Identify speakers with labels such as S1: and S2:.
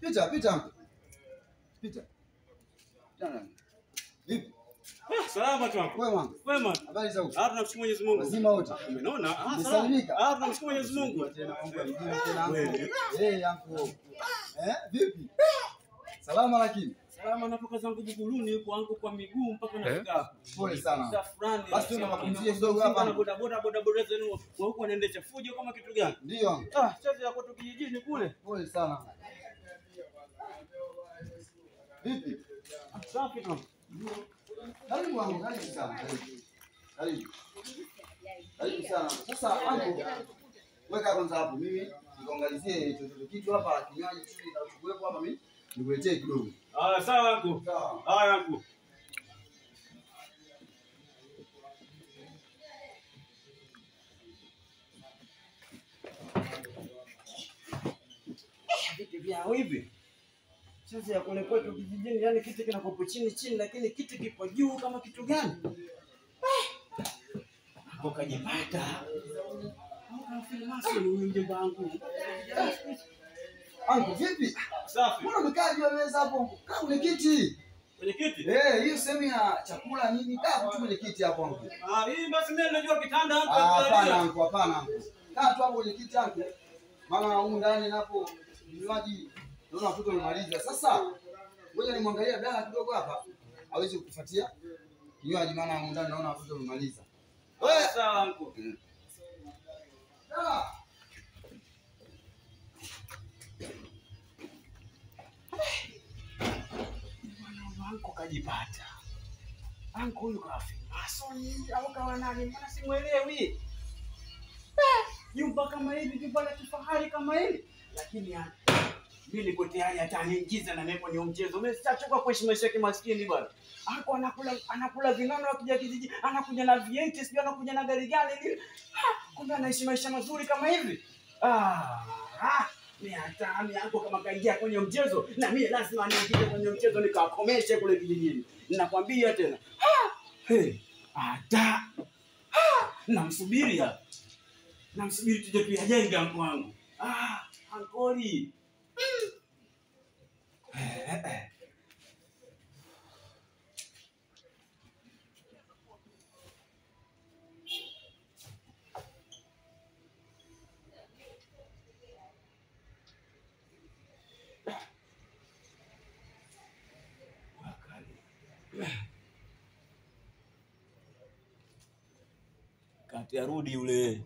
S1: Pita, pita uncle. Pita. Jana. Vipi?
S2: Salama tu uncle.
S1: Wema.
S2: Wema.
S1: Habari za huko?
S2: Ah, tunamshukuru Mwenyezi Mungu.
S1: Wazima wote.
S2: Umeona? Ah,
S1: Umesalimika?
S2: Ah, tunamshukuru Mwenyezi Mungu.
S1: Tena uncle, tena uncle. Eh, uncle. Eh, vipi? Salama lakini.
S2: Salama, natoka zangu Buguruni huko angu kwa miguu mpaka nafika hapo.
S1: Pole sana.
S2: Sasa fulani.
S1: Basi tuna mapumziko kidogo hapa.
S2: Na boda boda boda boda zenu wa huko wanaendesha fujo kama kitu gani?
S1: Ndio.
S2: Ah, sasa ya kwetu kijijini kule.
S1: Pole sana. Vipi?
S2: Safi tu.
S1: Karibu wangu, karibu sana. Karibu. Karibu sana. Sasa angu, weka kwanza hapo mimi nikaangalizie chochote kitu hapa kinywaji chini nitachukua hapa mimi nikuletee kidogo.
S2: Ah, sawa angu.
S1: Sawa.
S2: Haya angu. Vitu vyao hivi. Sasa ya kule kwetu kijijini, yani kiti kinakopo chini chini lakini kiti kipo juu kama kitu gani? Hapo kajipata. Hapo ni huyu mjomba wangu.
S1: Angu, vipi?
S2: Safi.
S1: Mbona umekaa juu ya meza hapo? Kaa kwenye kiti.
S2: Kwenye kiti?
S1: Eh, hiyo sehemu ya chakula nini? Kaa tu kwenye kiti hapo angu.
S2: Ah, hii basi mimi najua kitanda hapo.
S1: Hapana angu, hapana angu. Kaa tu hapo kwenye kiti angu. Maana humu ndani napo vinywaji naona watoto wamemaliza. Sasa ngoja nimwangalie dada kidogo hapa aweze kukufuatia kinywaji, maana humu ndani naona watoto wamemaliza.
S2: Wewe sawa angu.
S1: Dada.
S2: Anko kajipata. Anko huyu kawa Freemason au kawa nani? Mbona simuelewi? Jumba kama hivi, jumba la kifahari kama hili. Lakini mimi niko tayari hata aniingize na mimi kwenye mchezo. Mimi sitachoka kuishi maisha ya kimaskini bwana. Anko anakula vinono akija kijiji, anakuja na V8, sijui anakuja na gari gani nini. Kumbe anaishi maisha mazuri kama hivi. Mimi hata mimi anko kama kaingia kwenye mchezo na mimi lazima niingie kwenye mchezo nikawakomeshe kule kijijini. Ninakwambia tena. Hey, hata namsubiri hapa. Namsubiri tuje tuyajenga anko wangu. Ankoli. Kati arudi yule.